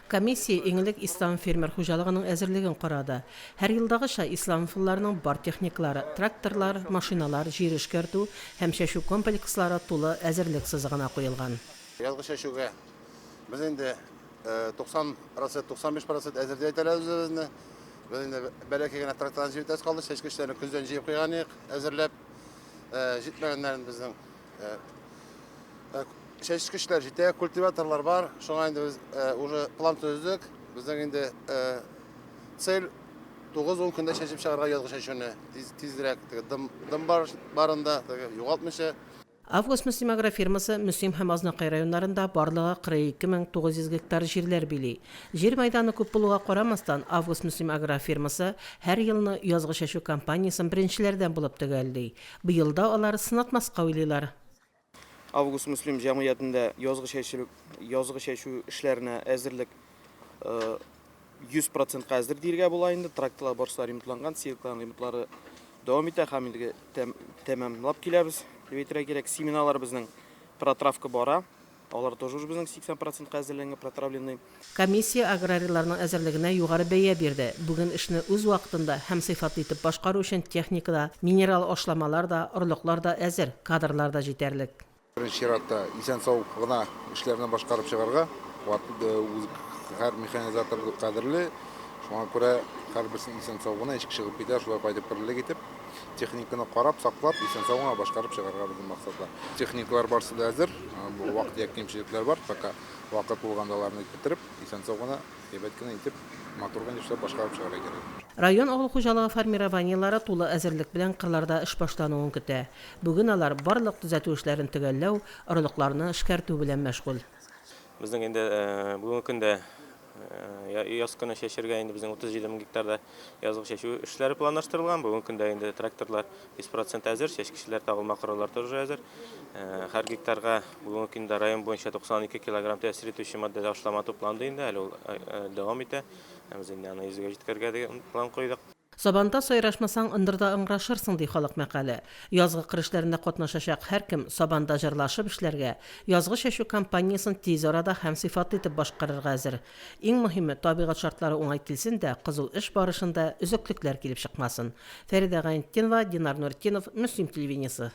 Комиссия иң элек Ислам фермер хуҗалыгының әзерлеген карады. Һәр елдагыча, исламовлыларның бар техникалары, тракторлар, машиналар, җир эшкәртү һәм чәчү комплекслары тулы әзерлек сызыгына куелган. Язгы чәчүгә без инде 90 процент, 95 процент әзер дип әйтә алабыз үзебезне. Без инде бәләкәй генә трактордан җыеп бетәсе калды. Чәчкечләрне көздән җыеп куйган идек, әзерләп. Җитмәгәннәрен безнең Чәчкечләр җитә, культиваторлар бар. Шуңа инде без уже план төзедек. Безнең инде цель 9-10 көндә чәчеп чыгарга язгы чәчүне. Тиз, тизрәк, теге дым, дым бар, барында, теге югалтмыйча. Август-Мөслим агрофирмасы Мөслим һәм Азнакай районнарында барлыгы 42 900 гектар җирләр били. Җир мәйданы күп булуга карамастан, Август-Мөслим агрофирмасы һәр елны язгы чәчү кампаниясен беренчеләрдән булып төгәлли. Быел да алар сынатмаска уйлыйлар. Август Мөслим җәмгыятендә язгы чәчү, язгы чәчү эшләренә әзерлек 100 процентка әзер диергә була инде. Тракторлар барысы да ремонтланган, сеялкаларның ремонтлары дәвам итә һәм инде тәмамлап киләбез дип әйтергә кирәк. Семеналар безнең протравка бара. Алар тоже уже безнең 80 процентка әзерләнгән, протравленный. Комиссия аграрийларның әзерлегенә югары бәя бирде. Бүген эшне үз вакытында һәм сыйфатлы итеп башкару өчен техника да, минерал ашламалар да, орлыклар да әзер, кадрлар да җитәрлек. Беренче чиратта, исән-сау гына эшләрне башкарып чыгарга. Һәр механизатор кадерле, шуңа күрә һәрберсен исән-сау гына ничек чыгып китә, шулай кайтып керерлек итеп, техниканы карап, саклап, исән-сау гына башкарып чыгарга безнең максатлар. Техникалар барысы да әзер, вак-төяк кимчелекләр бар, пока Вакыт булганда аларны бетереп, исән-сау гына, әйбәт кенә итеп, матур гына эшләп башкарып чыгарга кирәк. Район авыл хуҗалыгы формированиеләре тулы әзерлек белән кырларда эш башлануын көтә. Бүген алар барлык төзәтү эшләрен төгәлләү, орлыкларны эшкәртү белән мәшгуль. Безнең инде бүгенге көндә яз көне чәчергә инде безнең 37 мең гектарда язгы чәчү эшләре планлаштырылган. Бүгенге көндә инде тракторлар 100 процент әзер, чәчкечләр, тагылма кораллар тоже әзер. Һәр гектарга бүгенге көндә район буенча 92 килограмм тәэсир итүче матдә ашлама тупланды инде, әле ул дәвам итә. Без инде аны йөзгә җиткерергә дигән план куйдык. Сабанда сайрашмасаң, ындырда ыңгырашырсың, ди халык мәкале. Язгы кыр эшләрендә катнашачак һәркем сабанда җырлашып эшләргә, язгы чәчү кампаниясен тиз арада һәм сыйфатлы итеп башкарырга әзер. Иң мөһиме, табигать шартлары уңай килсен дә, кызу эш барышында өзеклекләр килеп чыкмасын. Фәридә Гайнетдинова, Динар Нуретдинов, Мөслим телевидениесе.